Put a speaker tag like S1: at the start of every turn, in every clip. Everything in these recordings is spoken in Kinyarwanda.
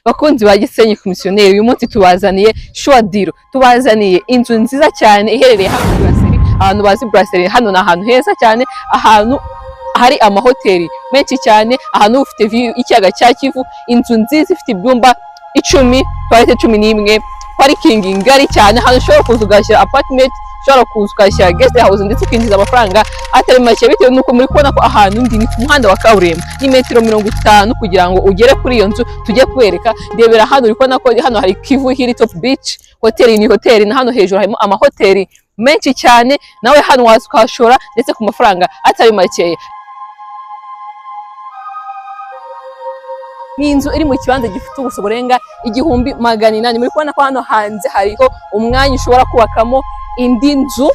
S1: Bakunzi ba Gisenyi Komisiyoneri, uyu munsi tubazaniye sure deal, tubazaniye inzu nziza cyane iherereye hano muri Brasserie. Abantu bazi Brasserie, hano ni ahantu heza cyane, ahantu hari amahoteli menshi cyane, ahantu ufite view y'ikiyaga cya Kivu. Inzu nziza ifite ibyumba 10, toilette 11, parking ngari cyane, ahantu ushobora kuza ugashyira apartment, ushobora kuza ukahashyira guest house, ndetse ukinjiza amafaranga atari make, bitewe n'uko muri kubona ko ahantu ndi ni ku muhanda wa kaburimbo, ni metero 50 kugira ngo ugere kuri iyo nzu tujye kubereka. Ndebera hano, uri kubona ko hano hari Kivu Hilltop Beach Hotel, ni hoteli, na hano hejuru harimo amahoteli menshi cyane. Nawe hano waza ukahashora, ndetse ku mafaranga atari makeya. Ni inzu iri mu kibanza gifite ubuso burenga 1800. Muri kubona ko hano hanze hariho umwanya ushobora kubakamo indi nzu,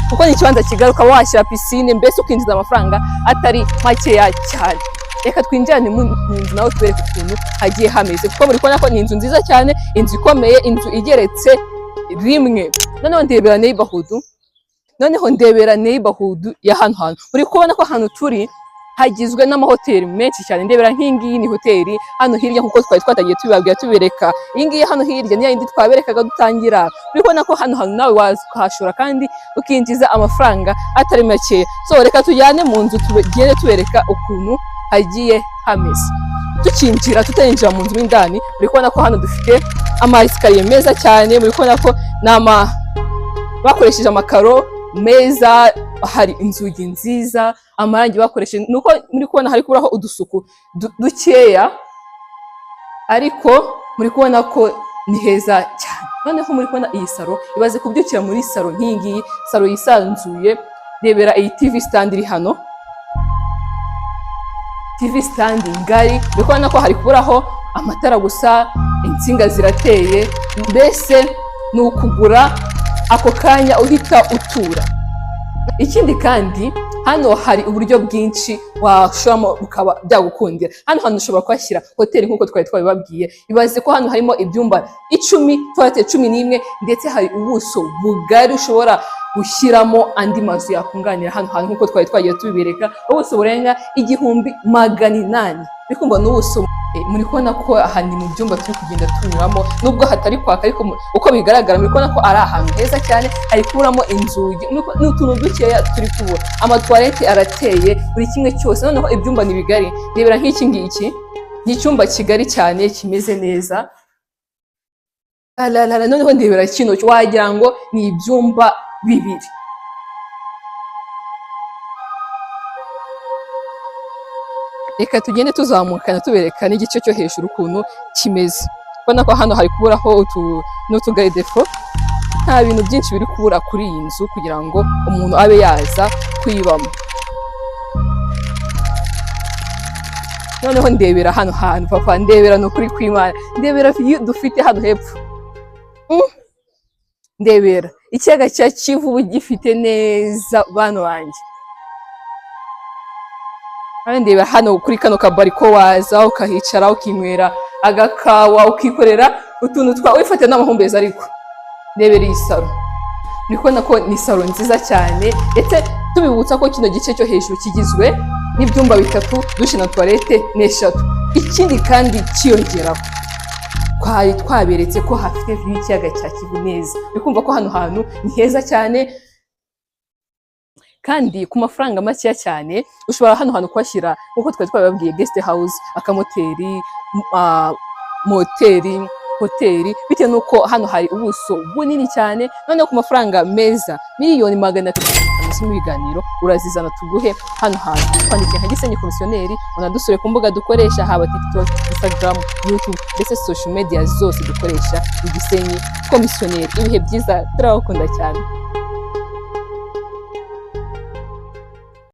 S1: kuko ni ikibanza kigari, ukaba washyira piscine, mbese ukinjiza amafaranga atari makeya cyane. Reka twinjirane mu nzu nawe tubereke ukuntu hagiye hameze, kuko muri kubona ko ni inzu nziza cyane, inzu ikomeye, inzu igeretse rimwe. Noneho ndebera neighborhood ya hano hantu. Muri kubona ko ahantu turi hagizwe n'amahoteli menshi cyane. Ndebera nk'iyi ngiyi ni hoteli hano hirya, nkuko twari twatangiye tubibabwira, tubereka iyi ngiyi hano hirya ni yindi twaberekaga dutangira. Uri kubona ko hano hantu nawe waza ukahashora kandi ukinjiza amafaranga atari makeya. So reka tujyane mu nzu, tugende tubereka ukuntu hagiye hameze. Tukinjira, tutarinjira mu nzu mo indani, uri kubona ko hano dufite ama escalier meza cyane. Muri kubona ko ni ama bakoresheje amakaro meza, hari inzugi nziza, amarangi bakoresheje, nuko muri kubona hari kuburaho udusuku dukeya, ariko muri kubona ko ni heza cyane. Noneho muri kubona iyi salon, ibaze kubyukira muri salon nk'iyi ngiyi, salon yisanzuye. Rebera iyi TV stand iri hano, TV stand ngari. Uri kubona ko hari kuburaho amatara gusa, insinga zirateye, mbese ni ukugura ako kanya uhita utura. Ikindi kandi, hano hari uburyo bwinshi washoramo bukaba byagukundira. Hano hantu ushobora kuhashyira hoteli nk'uko twari twabibabwiye. Ibaze ko hano harimo ibyumba 10, toilette 11, ndetse hari ubuso bugari ushobora gushyiramo andi mazu yakunganira hano hantu, nk'uko twari twagiye tubibereka, ubuso burenga 1800. Uri kumva ni ubuso. Muri kubona ko aha ni mu byumba turi kugenda tunyuramo, nubwo hatari kwaka, ariko uko bigaragara muri kubona ko ari ahantu heza cyane. Hari kuburamo inzugi n'utuntu dukeya turi kubura, amatoilette arateye, buri kimwe cyose. Noneho ibyumba ni bigari. Rebera nk'iki ngiki ni icyumba kigari cyane kimeze neza. Alalala, noneho ndebera kino, wagira ngo ni ibyumba bibiri. Reka tugende tuzamukana, tubereka n'igice cyo hejuru ukuntu kimeze. Ubona ko hano hari kuburaho utu n'utugarde-fou. Nta bintu byinshi biri kubura kuri iyi nzu kugira ngo umuntu abe yaza kuyibamo. Noneho ndebera hano hantu, papa, ndebera, ni ukuri kw'Imana, ndebera view dufite hano hepfo. Ndebera ikiyaga cya Kivu gifite neza, bano banjye. Hano ndebera hano kuri kano kabari ko waza ukahicara, ukinywera agakawa, ukikorera utuntu twa wifatira n'amahumbezi. Ariko ndebera iyi salon, uri kubona ko ni salon nziza cyane. Ndetse tubibutsa ko kino gice cyo hejuru kigizwe n'ibyumba bitatu, douche na toilette n'eshatu. Ikindi kandi kiyongeraho, twari twaberetse ko hafite view y'ikiyaga cya Kivu neza. Uri kumva ko hano hantu ni heza cyane, kandi ku mafaranga makeya cyane ushobora hano hantu kuhashyira, nk'uko twari twabibabwiye, guest house, akamoteri, moteri, hoteli, bitewe n'uko hano hari ubuso bunini cyane. Noneho ku mafaranga meza, miliyoni 300 ibiganiro urazizana tuguhe hano hantu. Twandike nka Gisenyi Komisiyoneri, unadusure ku mbuga dukoresha, haba TikTok, Instagram, YouTube, ndetse social media zose dukoresha ni Gisenyi Komisiyoneri. Ibihe byiza, turabakunda cyane.